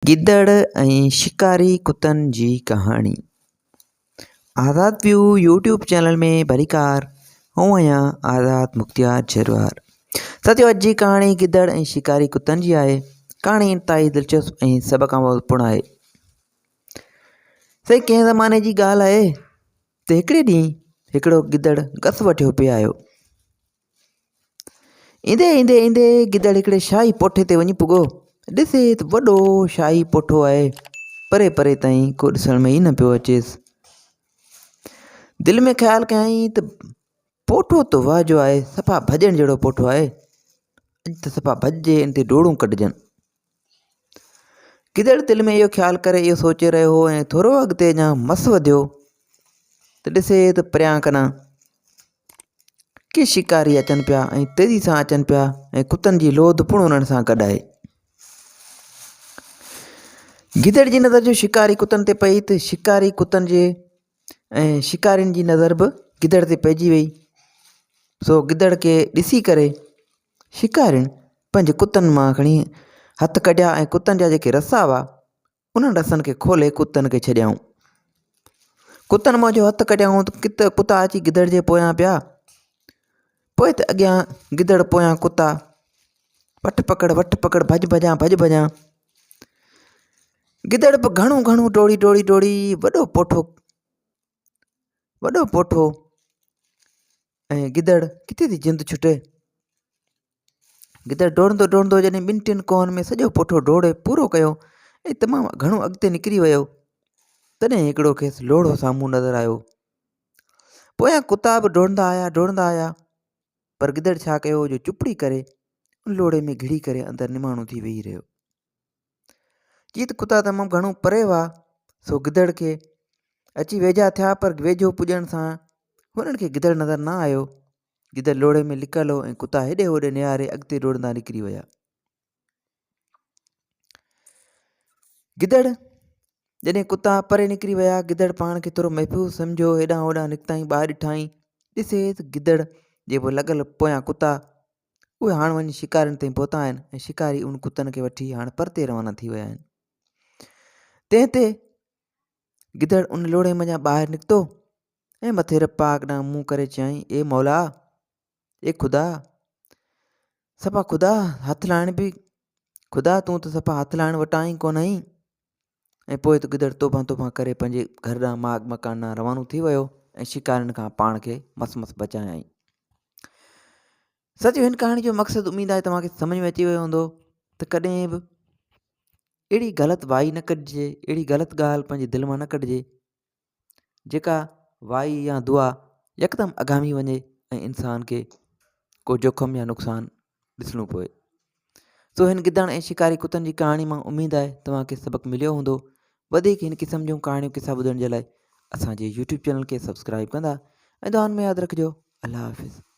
گدڙ ۽ شڪاري ڪتن جي ڪهاڻي آزاد ويو يوٽيوب چينل ۾ ڀليڪار آئون آهيان آزاد مختيار جروار ساٿيو اڄ جي ڪهاڻي گدڙ ۽ شڪاري ڪتن جي آهي ڪهاڻي انتهائي دلچسپ ۽ سبق آموز پڻ آهي سائين ڪنهن زماني جي ڳالهه آهي ته هڪڙي ڏينهن هڪڙو گدڙ گس وٺيو پئي آيو ايندي ايندي ايندي گدڙ هڪڙي شاهي پوٺي تي وڃي پڳو. ڏسي ته وڏو شاهي پوٺو آهي. پري پري تائين ڪو ڏسڻ ۾ ئي نه پيو اچيس. دل ۾ خيال ڪيائين ته پوٺو ته واهه جو آهي، صفا ڀڄڻ جهڙو پوٺو آهي. اڄ ته صفا ڀڄجي ان تي ڊوڙون ڪڍجن. گدڙ دل ۾ اهو خيال ڪري اهو سوچي رهيو هو ۽ ٿورو اڳتي اڃا مس وڌيو ته ڏسي ته پريان کان ڪي شڪاري اچن پيا ۽ تيزي سان اچن پيا ۽ ڪتن جي لوڌ پڻ انهن سان گڏ آهي. گدڙ جي نظر جو شڪاري ڪتن تي پئي ته شڪاري ڪتن جي ۽ شڪارين جي نظر به گدڙ تي پئجي وئي سو گدڙ کي ڏسي ڪري شڪارين پنهنجي ڪتن مان کڻي هٿ ڪڍيا ۽ ڪتن جا جيڪي رسا هئا انهن رسن کي کولي ڪتن کي ڇڏيائون. ڪتن مان جو هٿ ڪڍيائون ته ڪت ڪتا اچي گدڙ جي پويان پيا. پوء ته اڳيان گدڙ پويان ڪتا. وٺ پڪڙ وٺ پڪڙ ڀڄ ڀڄان ڀڄ ڀڄان. گدڙ به گهڻو گهڻو ڊوڙي ڊوڙي ڊوڙي وڏو پوٺو وڏو پوٺو ۽ گدڙ ڪٿي ٿي جند ڇٽي. گدڙ ڊوڙندو ڊوڙندو جڏهن ٻن ٽن ڪوهن ۾ سڄو پوٺو ڊوڙي پورو ڪيو ۽ تمام گهڻو اڳتي نڪري ويو تڏهن هڪڙو کيس لوڙهو سامهون نظر آيو پويان ڪتا به ڊوڙندا آيا ڊوڙندا آيا پر گدڙ ڇا ڪيو جو چپڙي ڪري ان لوڙهي ۾ گهڙي ڪري اندر نماڻو ٿي ويهي رهيو جيئن ته ڪتا تمام گهڻو پري هئا سو گدڙ کي اچي ويجها ٿيا پر ويجهو پڄڻ سان هنن کي گدڙ نظر نه آيو گدڙ لوڙهي ۾ لڪل هو ۽ ڪتا هيڏي هوڏي نهاري اڳتي ڊوڙندا نڪري ويا. گدڙ جڏهن ڪتا پري نڪري ويا گدڙ پاڻ کي ٿورو محفوظ سمجهيو هيڏانهن هوڏانهن نڪتائين ٻاهر ڏٺائين ڏسي ته گدڙ جي پوء لڳل پويان ڪتا اهي هاڻ وڃي شڪارين تائين پهتا آهن ۽ شڪاري ان ڪتن کي وٺي هاڻ پرتي روانا ٿي ويا آهن تنهن تي گدڙ ان لوڙهي منجهان ٻاهر نڪتو ۽ مٿي رب پاڪ ڏانهن منهن ڪري چيائين، اي مولا! اي خدا! صفا خدا هٿ لائڻ به خدا تون ته صفا هٿ لائڻ وٽان ئي ڪونه آهين. ۽ پوء ته گدڙ توبهان توبهان ڪري پنهنجي گهر ڏانهن ماڳ مڪان ڏانهن روانو ٿي ويو ۽ شڪارين کان پاڻ کي مس مس بچايائين. سچ هن ڪهاڻي جو مقصد اميد آهي توهان کي سمجهه ۾ اچي ويو هوندو ته ڪڏهن به اهڙي غلط وائي نه ڪڍجي اهڙي غلط ڳالهه پنهنجي دل مان نه ڪڍجي جيڪا وائي يا دعا يڪدم اگهامي وڃي ۽ انسان کي ڪو جوکم يا نقصان ڏسڻو پوي سو هن گدڙ ۽ شڪاري ڪتن جي ڪهاڻي مان اميد آهي توهان کي سبق مليو هوندو وڌيڪ هن قسم جون ڪهاڻيون قصا ٻڌڻ جي لاء اسان جي يوٽيوب چينل کي سبسڪرائب ڪندا ۽ دعائن ۾ ياد رکجو الله حافظ.